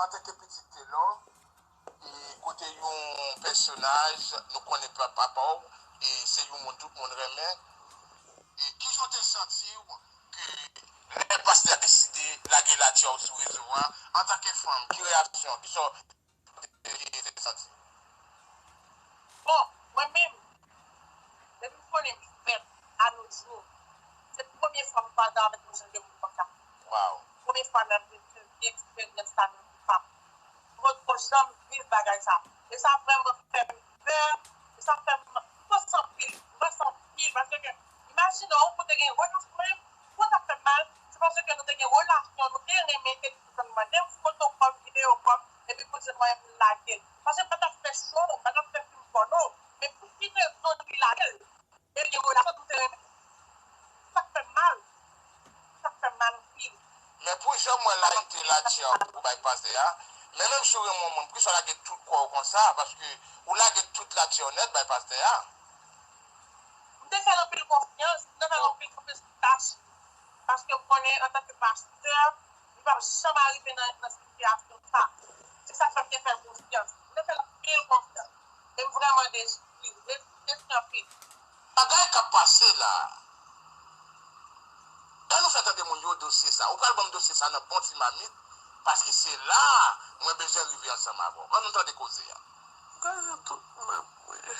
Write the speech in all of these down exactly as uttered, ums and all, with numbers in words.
antanke pitit Telò, e kote yon pèsonaj nou konnen pa papa w, e se yon moun tout moun renmen, e kijan w te santi w ke lè pastè a deside lage latyè w sou rezo a, antanke fanm, ki reyaksyon, ki sa w te santi? Bon, mwen menm, depi m konnen m fèt anojou, se premye fwa m kwaze avèk yon jan de moun konsa. Waw. Premye fwa nan vi m, se vye eksperyans sa nan vi pa m. Mwen poko janm viv bagay sa. E sa vrèman fè m pè, e sa fè m, m panse anpil, m panse anpil, paske ke, imajine w, ou te gen relasyon, mwen, mwen t ap fè m mal, se paske nou te gen relasyon, nou te renmen, te toujou konn mande m foto kò m, videyo kò m, epi pou di m mwen pou l lage l. Paske m pa t ap fè cho, m pa t ap fè fim pòno, men pou ki rezon li lage l? E gen relasyon nou te renmen. Sa fè m mal. Sa fè m mal anpil. Men pou jan m wè layite latyè w pou bay pastè a, men menm si w renmen yon moun, poukisa w lage tout kò w konsa? Paske ou lage tout latyè w nèt bay pastè a. M te fè l anpil konfyans, m te fè l anpil konfyans pou tach li. Paske m konnen antanke pastè, li p ap janm arive nan, nan sitiyasyon sa. Se sa k fè m te fè l konfyans. M te fè l anpil konfyans. E m vrèman desi, desi, desi anpil. Bagay k ap pase la a. Ann nou fè tande moun yo dosye sa. Ou pral ban m dosye sa nan bon ti mamit, paske se la a mwen bezwen rive ansanm avè w. Ann nou tande koze a. Kraze tout manm mwen.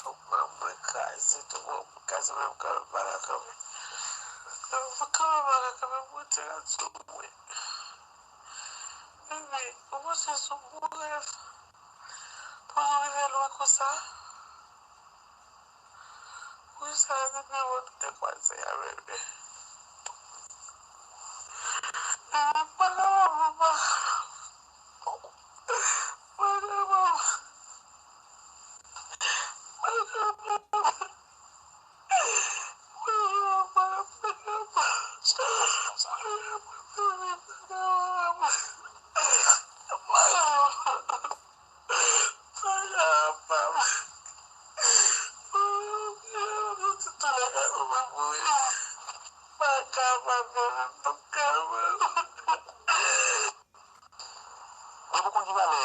Tout manm mwen kraze, tout manm mwen kraze, menm kanpe pa la kanpe. Kanpe pa la kanpe, mwen te radyo mwen. Bebe, ou panse se yon bon rèv pou nou rive lwen konsa? Wi, sa se nimewo nou te kwaze a, bebe. Bebe, pa la, papa. Pa la, papa. Pa la, papa. Depi w konn ki valè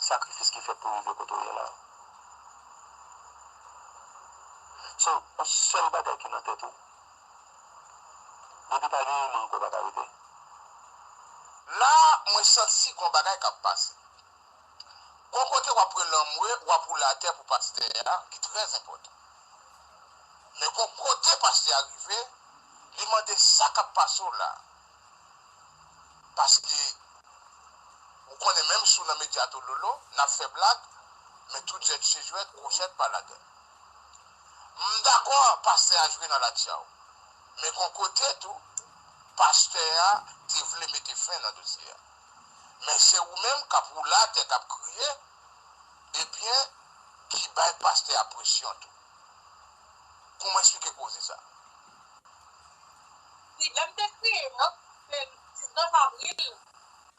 sakrifis ki fèt pou w rive kote w ye la. So, yon sèl bagay ki nan tèt ou. Depi pa gen iman ankò, pa ka rete. La, mwen santi gon bagay k ap pase. Gon kote w ap rele anmwe, w ap woule atè pou pastè a, ki trè enpòtan. Men gon kote pastè a rive, li mande sa k ap pase w la. Paske ou konnen menm si w nan medya tololo, n ap fè blag, men tout jwèt se jwèt, kwochèt pa ladann. M dakò pastè a jwe nan latyè w, men gon kote tou, pastè a te vle mete fen nan dosye a. Men se ou menm k ap woule atè, k ap kriye, ebyen, ki bay pastè a presyon tou. Kòman w eksplike koze sa? Lè m te kriye, non, se diznèf avril,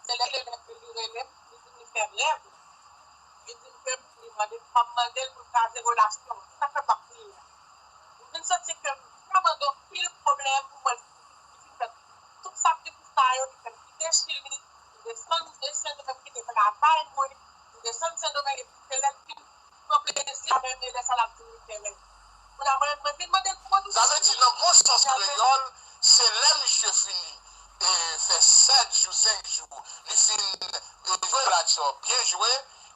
se lè, lè, lè li rele m, li di m li fè rèv. Li di m ke li mande m, m ap mande l pou l kraze relasyon an. Se sa k fè m ap kriye a. M vin santi ke m vrèman gen anpil pwoblèm pou mwen. Li fin fè tout sakrifis sa yo, li fè m kite Chili, m desann Sendomeng, m kite travay mwen, m desann Sendomeng, epi se lè l fin pran plezi avè m, e lè sa l ap di m li fè rèv. Kounye a, mwen, mwen vin mande l pou mwen tou. Sa vle di, nan bon sans kreyòl, se lè misye fini e fè sèt jou, senk jou, li fin e jwe latyè, byen jwe,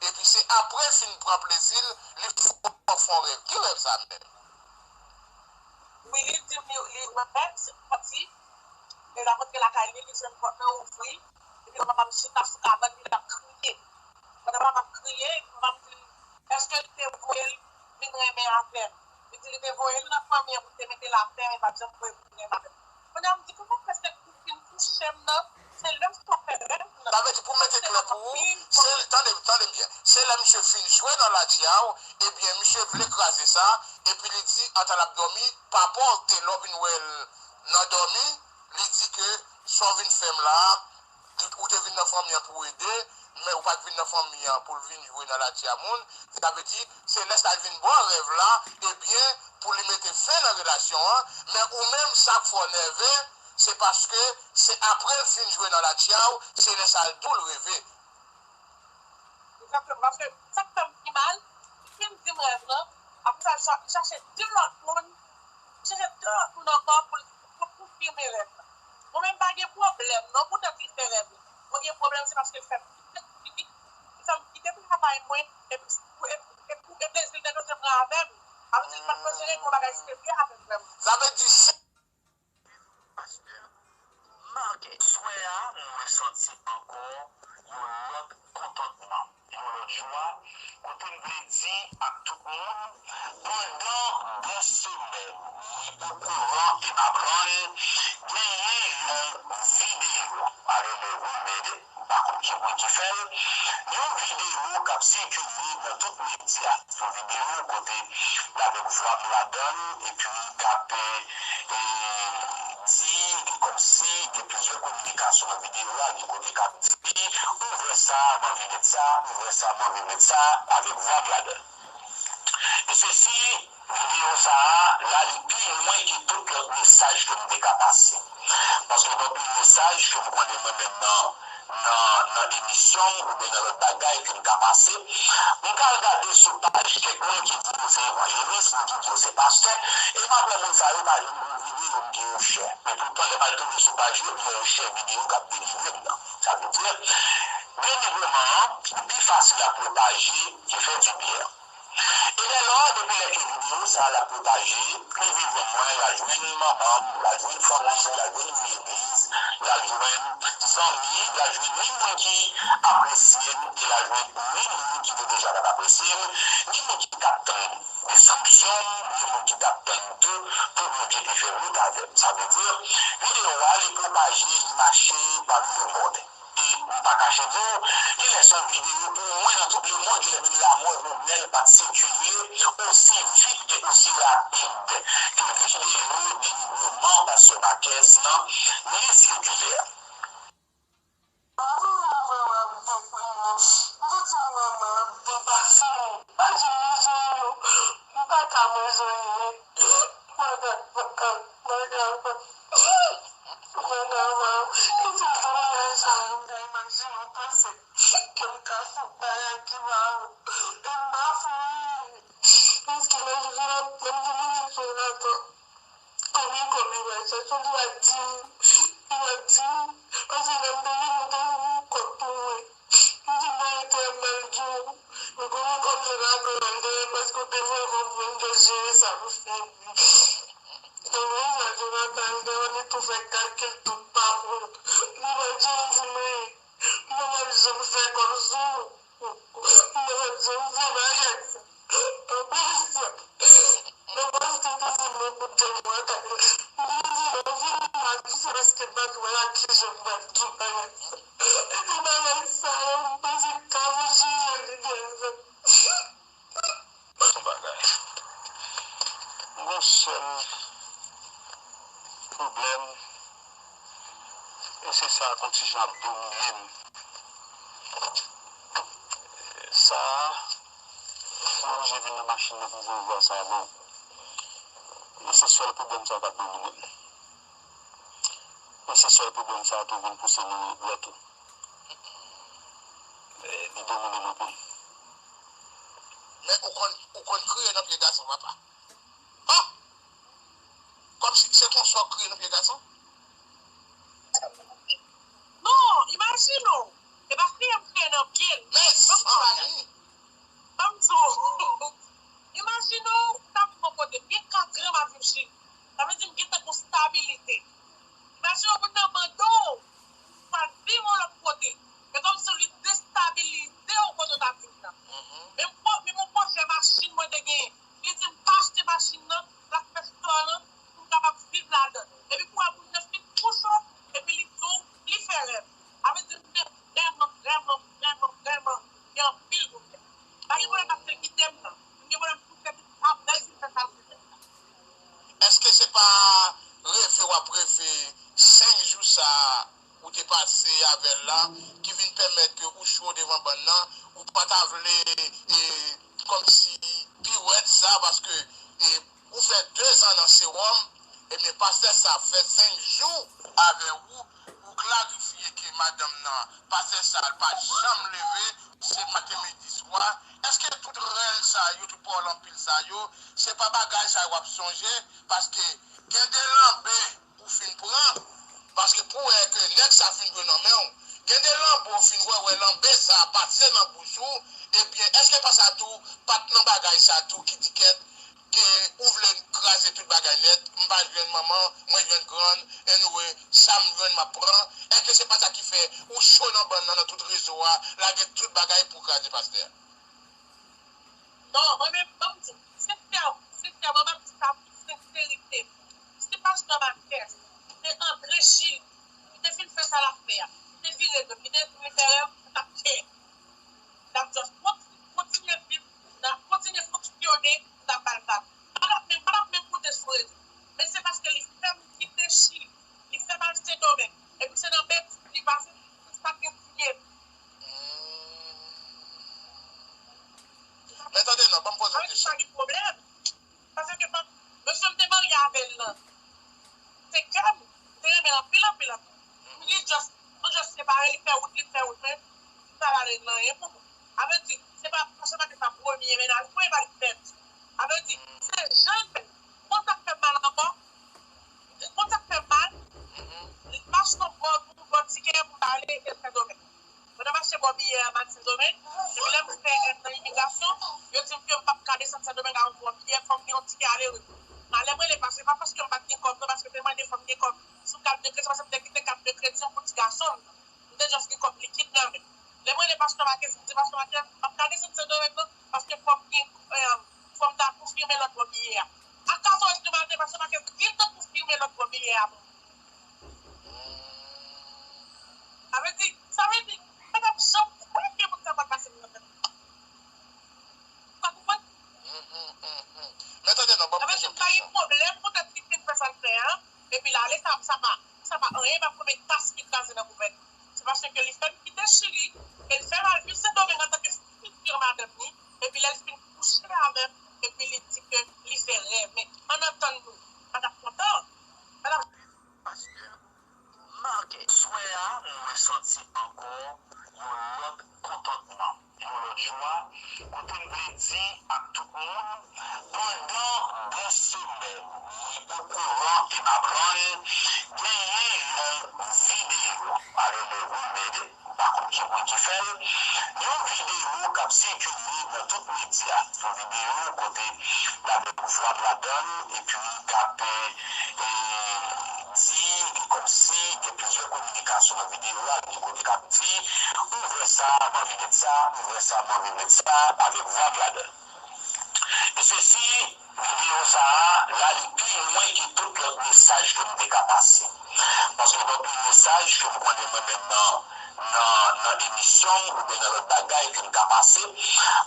epi se apre l fin pran plezi l, li fè w fè yon rèv. Ki rèv sa menm? Wi, li di m li, li wè se pati, e l ap rantre lakay li, li jwenn pòt lan ouvri, epi papa m chita sou kabann li, l ap kriye. Pandan papa m ap kriye, epi papa m di l, èske l te voye l vin renmen avè m? Li di li te voye l nan fanmi an pou l te mete lapè, men l pa t janm voye l vin renmen avè m. Kounye a, m di, kòman fè se kou fin touche m nan, se lè m sot fè rèv nan. Sa vle di, pou m mete klè pou ou, se, tande, tande m byen, se lè misye fin jwe nan ladyè a, ebyen, misye vle kraze sa, epi li di, antan l ap dòmi, papa w te, lè w vin wè l nan dòmi, li di ke sa w vin fè m la a, ou te vin nan fanmi an pou w ede, men ou pa t vin nan fanmi an pou l vin jwe nan ladyè a moun. Sa vle di, se lè sa l vin ba w rèv la, ebyen, pou li mete fen nan relasyon an, men ou menm, sa k fè w nève, se paske se apre l fin jwe nan Latyaw, se lè sa l tou l reve. Egzakteman. Paske sa k fè m pi mal, li fin di m rèv lan, apre sa, li chache de lòt moun, li chache de lòt moun ankò pou l pou l konfime rèv lan. Mwen menm, m pa gen pwoblèm non, poutèt li fè rèv lan. Mwen gen pwoblèm, se paske l fè m kite, li fè m kite travay mwen, epi pou e plezi l te bezwen pran avè m. Sa vle di, li pa t bezwen regle yon bagay serye avè m vrèman. Sa vle di, si Pastè, make. Swè a, mwen santi ankò yon lòt kontantman, yon lòt jwa, kote m vle di ak tout moun, pandan de semèn, mwen okouran e m aprann genyen yon videyo, I don't know who made it, m pa konn ki moun ki fè l, yon videyo k ap sikile nan tout medya. Yon videyo kote l avèk vwa m ladan l, epi l ap e, di, e kòmsi gen plizyè kominikasyon nan videyo a, gen kote k ap di, ou vwè sa, m anvi met sa, ou vwè sa, m anvi met sa, avèk vwa m ladan l. E sesi, videyo sa a, l ale pi lwen ke tout lòt mesaj ke m te ka pase. Paske gen anpil mesaj ke m konnen mwen menm nan, nan, nan emisyon m oubyen nan lòt bagay ke m ka pase. M ka al gade sou paj kèk moun ki di yo se evanjelis, moun ki di yo se pastè, e m ap wè moun sa yo pa janm gon videyo m di yo share. Men poutan, lè m al tonbe sou paj yo, m wè yo share videyo k ap denigre m nan. Sa vle di, denigreman an, li pi fasil a pwopaje ke fè dibyen an. E dèlò, depi lè ke videyo sa a l ap pwopaje, li vin jwenn mwen, l al jwenn manman m, l al jwenn fanmi m, l al jwenn moun legliz, l al jwenn zanmi, l al jwenn ni moun ki apresye m, e l al jwenn ni moun ki te deja pa t apresye m, ni moun ki t ap tann deskripsyon m, ni moun ki t ap tann tou pou Bondye te fè wout avè m. Sa vle di, videyo a, li pwopaje, li mache pami lemonn. E m pa kache di w, genlè se yon videyo pou mwen nan tout lemonn, genlè menm lamò Jovenel pa t sikile osi vit e osi rapid ke videyo denigreman pastè Marquez lan li sikile a. Mwen ka wè w. Epi l gen bagay sa yo, m ka imajine w panse ke m ka fè yon bagay ki pa bon. E m pa fè anyen. Paske lè m vin ap, lè m vin vin sou relatò, konbyen kòb li pral chèche, li pral di m, li pral di m. Paske lè m te vin, ou te vin yon kòb pou mwen. M di, mwen te ap mal di w. Men konbyen kòb Jonathan pral genyen paske w te voye kòb mwen, m te jere sa pou fini. Konbyen sa Jonathan te wè li tou fè kalkil tout pa kont. Li pa janm di m anyen. Mwen p ap janm fè kòb sou ou. Mwen p ap janm fè bagay sa. Anplis, nan pòs li te di m yon kout djòb mwen ta. Li di lè w vini m ap di se paske m pa t wè a kijan m pral di bagay sa. Epi bagay sa yo, m panse ka manje jan li gen avè m. Yon bagay. M gon sèl pwoblèm, e se sa k yon ti jan ap domine m. Sa a, m oblije vin nan machin nan pou m voye vwa sa a ba w. E se sèl pwoblèm sa a k ap domine m. E se sèl pwoblèm sa a tou vin pouse m regrèt ou. E li domine m anpil. Men ou konn, ou konn kriye nan pye gason, papa. Oh! Kòmsi se konsa w kriye nan pye gason? Non, imajine w. E pa kriye m kriye nan pye l. Mezanmi! Ban m di w. Imajine w, ou ta viv yon kote, m gen katran m ap viv Chili. Sa vle di m gen tankou stabilite. Imajine w moun nan mande w, ou pral viv yon lòt kote. E kòmsi li destabilize w kote w t ap viv nan. Menm, menm yon pwojè machin mwen te genyen, li di m pa achte machin nan, l ap fè chwa lan pou m kapab viv ladan l. Epi pou w wè moun nan fin kouche w, epi li di w li fè rèv. Sa vle di m te vrèman, vrèman, vrèman, vrèman gen anpil pwoblèm. Pa gen pwoblèm paske l kite m nan. M gen pwoblèm pou tèt li ap bèl si m fè sa l vle fè. Èske se pa reve w ap reve senk jou sa a ou te pase avè l la ki vin pèmèt ke ou cho devan bann nan, ou pa ta vle e, kòmsi piwèt sa paske e, ou fè dezan nan sewòm, ebyen pastè sa fè senk jou avè w pou w klarifye ke madanm nan, pastè sa a, l pa janm leve, se maten, midi, swa. Èske tout rèl sa yo, tout pawòl anpil sa yo, se pa bagay sa yo w ap sonje? Paske gen de lanbe ou fin pran, paske pou wè ke nèg sa fin jwe nan men w, gen de lanbe w fin wè, wè lanbe sa a pase nan bouch ou, ebyen, èske pa sa tou, pa t nan bagay sa tou ki di kèt, ke ou vle kraze tout bagay nèt, m pa jwenn manman, mwen jwenn grann, anyway, sa m jwenn m ap pran, èske se pa sa ki fè ou cho nan bann nan, nan tout rezo a, lage tout bagay pou w kraze pastè a? Non, mwen menm, ban m di w, sensè, sensèman, m ap di sa an tout senserite. Si pastè Marquez te antre Chili, li te fin fè sa l ap fè a, li te vire do, li te di m li fè rèv, m t ap kè. N ap just konti-, kontinye viv, n ap kontinye fonksyone, n ap ba l vag. Pa t ap menm, pa t ap menm monte sou rezo. Men se paske li fè m kite Chili, li fè m al Sendomeng. Epi se nan betiz li pase, se sa k endye m. Men tande non, ban m poze w kesyon. Sa gen pwoblèm. Paske pa, mesye m te marye avè l lan, se kè m, m te renmen l anpil, anpil, anpil. Li just, nou just separe, li fè wout li, m fè wout mwen, m pa pale l anyen pou mwen. A vle di, se pa, se pa, se pa premye mennaj mwen, e pa li k fè m sa. A vle di, se jan l fè. Konn sa k fè m mal ankò? Konn sa k fè m mal? M achte yon vòl pou m vòl tikè pou m ale Sendomeng. Mwen t ap mache bò biyè a m al Sendomeng. Epi lè m fè èt nan imigrasyon, yo di m ke m p ap ka desann Sendomeng ak yon bò biyè, fò m gen yon tikè ale retou. Malè m rele pastè, pa paske m pa t gen kòb, non, paske m te mande fò m gen kòb sou kat de kredi, paske m te kite kat de kredi m pou ti gason m nan. M te just gen kòb likid nan men m. Lè m rele pastè Marquez, m di pastè Marquez, m p ap ka desann Sendomeng, non, paske fò m gen, eh, fò m ta konfime lòt bò biyè a. A katòz di maten, pastè Marquez gentan konfime lòt bò biyè a pou mwen. Sa vle di, sa vle di, mwen pa t ap janm kwè ke moun sa pral pase nan tèt mwen. Ou ka konprann? Men tande non, ban m poze w kesyon. Sa vle di, m pa gen pwoblèm poutèt li fin fè sa l fè a, epi l ale, sa, sa pa, sa pa anyen, pa premye tas ki kraze nan gouvènman. Se paske li fè m kite Chili, e l fè m al viv Sendomeng antanke fitir madanm li, epi lè l fin kouche avè m, epi li di ke li fè rèv. Men, ann antann nou, m pa t ap kontan. M pa t ap Pastè Marquez. Swè a, mwen santi ankò yon lòt kontantman, yon lòt jwa, kote m vle di ak tout moun, pandan de semèn, mwen okouran e m aprann genyen yon videyo, I don't know who made it, m pa konn ki moun ki fè l. Yon videyo k ap sikile nan tout medya. Yon videyo kote l avèk vwab ladan l, epi k ap, e, di kòmsi gen plizyè kominikasyon nan videyo a, gen kote k ap di, "Ou vre sa, m anvi met sa, ou vre sa, m anvi met sa," avèk vwab ladan l. E sesi, videyo sa a, l ale pi lwen ke tout lòt mesaj ke m te ka pase. Paske gen anpil mesaj ke m konnen mwen menm nan, nan, nan emisyon m oubyen nan lòt bagay ke m ka pase.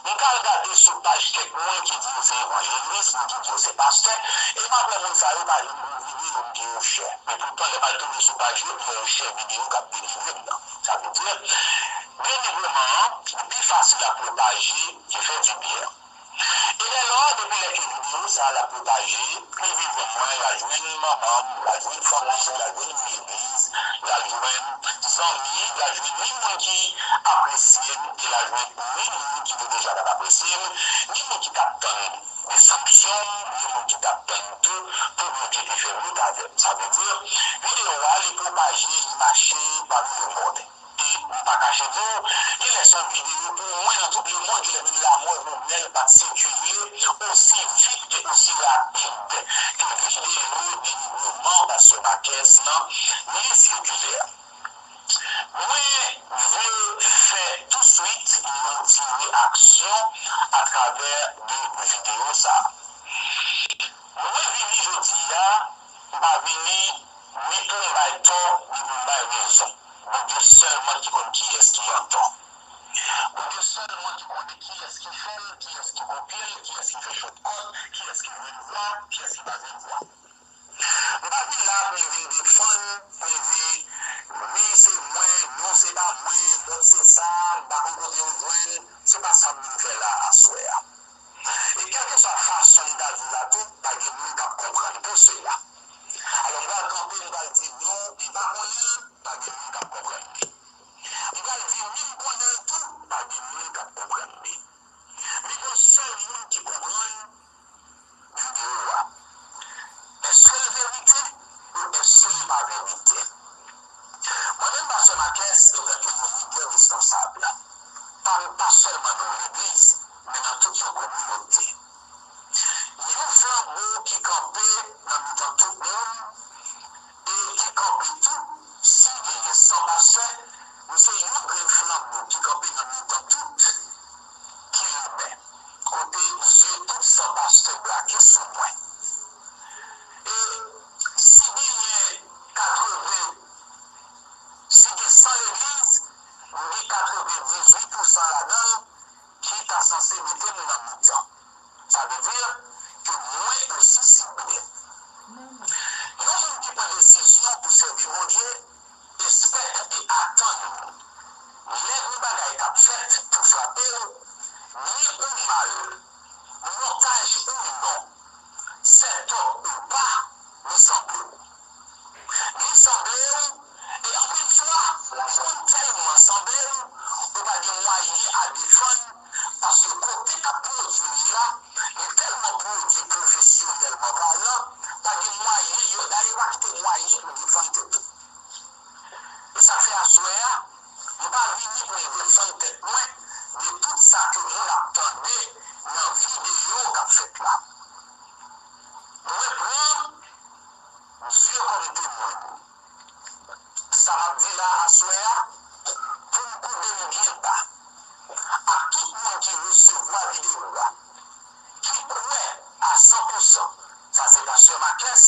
M ka al gade sou paj kèk moun ki di yo se evanjelis, moun ki di yo se pastè, e m ap wè moun sa yo pa janm gen yon videyo m di yo share. Men poutan, lè m al tonbe sou paj yo, m wè yo share videyo k ap delivre m nan. Sa vle di, delivreman an, li pi fasil a pwopaje ke fè dibyen. E lè lò, depi lè ke videyo sa a l ap pwopaje, li vin jwenn mwen, l al jwenn manman m, l al jwenn fanmi m, l al jwenn moun legliz, l al jwenn zanmi, l al jwenn ni moun ki apresye m, e l al jwenn ni moun ki te deja pa t apresye m, ni moun ki t ap tann desanpsyon m, ni moun ki t ap tann tou pou Bondye te fè wout avè m. Sa vle di, videyo a, li pwopaje, li mache pami lemonn. E m pa kache di w, genlè se yon videyo pou mwen nan tout lemonn, genlè menm lamò Jovenel pa t sikile osi vit e osi rapid ke videyo delivreman pastè Marquez nan li sikile a. Mwen vle fè touswit yon ti reyaksyon atravè de videyo sa a. Mwen vini jodi a, m pa vini ni pou m bay tò, ni pou m bay rezon. Bondye sèlman ki konn kiyès ki antò. Bondye sèlman ki konnen kiyès ki fè l, kiyès ki kopye l, kiyès ki fè shortcut, kiyès ki jwenn vwa, kiyès ki pa jwenn vwa. M pa vin la pou m vin defann, pou m di, wi, se mwen, non, se pa mwen, lòt se sa, m pa konn kote yo jwenn, se pa sa m vin fè la aswè a. E kèlkeswa fason m ta di l la tou, pa gen moun k ap konprann pou sela. Alò, m pral kanpe, m pral di non, m pa pastè brake sou mwen. E si genyen katreven, si gen san legliz, m gen katrevendizuit pousan ladan l ki ta sanse mete m nan mitan. Sa vle di ke mwen osi sible. Yon moun ki pran desizyon pou sèvi Bondye, espèk e atann lè yon bagay k ap fèt pou frape w, byen ou mal, montaj ou non, sètòp ou pa, li sanble w. Li sanble w, e anpil fwa, li konn tèlman sanble w, ou pa gen mwayen a defann, paske kote k ap pwodui la, li tèlman pwodui pwofesyonèlman palan, pa gen mwayen, yo, dayè yo pa kite mwayen pou defann tèt ou. E sa k fè aswè a, m pa vini pou m defann tèt mwen de tout sa ke moun ap tande nan videyo k ap fèt la. Mwen pran Dye kòm temwen. Sa m ap di la aswè a, pou m koube m byen ba, ak tout moun ki resevwa videyo a, ki kwè a san pousan, sa se pastè Makès,